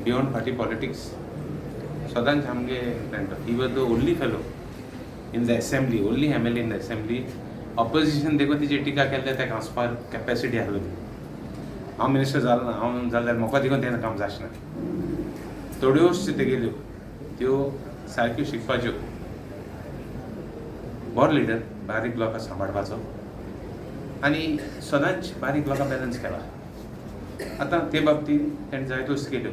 Beyond party politics सदांच आमगे friend. He was the only fellow in the assembly, only MLA in the assembly, opposition देखून तिची टिका केल्ले ताका हांसपाक कॅपेसिटी आसली. हांव मिनिस्टर जालो ना, हांव जाल्यार म्हाका देखून तेणें काम जावचें ना. थोड्योच तेगेल्यो त्यो सारक्यो शिकपाच्यो. बरो लिडर, बारीक लोकां सांबाळपाचो आनी सदांच बारीक लोकां बॅलन्स केला. आतां ते बाबतींत तेणें जायत्योच केल्यो.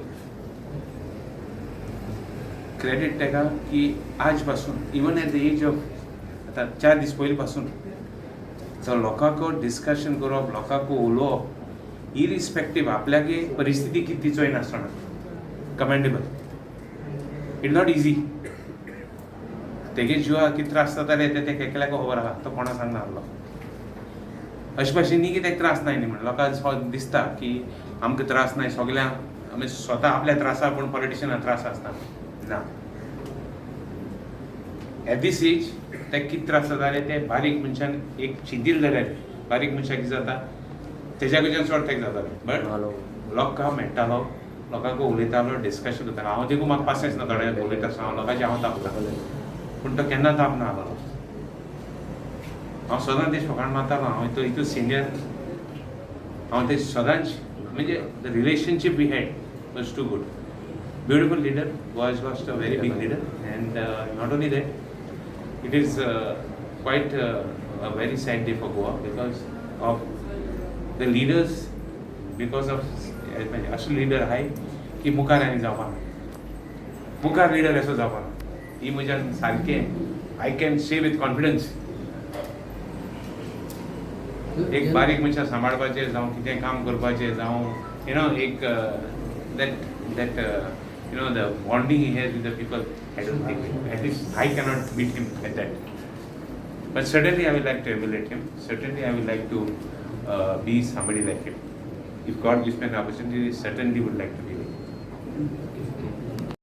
क्रेडीट ताका की आज पासून, even at the age of, आतां 4 दीस पयलीं पासून तो लोकांक डिस्कशन करप, लोकांक उलोवप, इरिस्पेक्टीव आपल्यागे परिस्थिती कितें ती चोयनासतना, commendable. It not easy. तेगे जिवा कितें त्रास जाताले ते तेका एकल्याक खबर आहा. तो कोणा सांगना आहलो. अशें भाशेन न्ही की ताका त्रास नाय न्ही म्हण. लोकांक दिसता की आमकां त्रास नाय, सगल्यांक आमी स्वता आपल्या त्रासा, पूण पॉलिटिशियनाक त्रास आसना. ना, एट दीस एज ताका कितें त्रास जाताले ते बारीक मनशान एक चिंतिल्लें जाल्यार बारीक मनशाक कितें जाता तेज्या कडच्यान चड ताका जातालें. बट लोकांक मेळटालो, लोकांक उलयतालो, डिस्कशन करतालो. हांव देखून म्हाका पासियेंस ना थोडे उलयता आसतना हांव लोकांचे हांव तापता, पूण तो केन्ना तापना आहलो. हांव सदांच ते फकाण मारतालो. हांव तो इतलो सिनियर, हांव ते सदांच, म्हणजे the relationship we had was too good. Beautiful leader was lost, a very big leader. And not only that, it is quite a very sad day for Goa because of the leaders, because of म्हणजे असो leader आहाय की मुखार आनी जावपाना, मुखार leader असो जावपाना. ही म्हज्यान सारकें I can say with confidence. एक बारीक मनशां सांबाळपाचें जावं कितें काम करपाचें जावं, you know एक that the bonding he has with the people, I don't think, at least I cannot beat him at that. But certainly I will like to emulate him. Certainly I will like to be somebody like him. If God gives me an opportunity, certainly would like to be like him.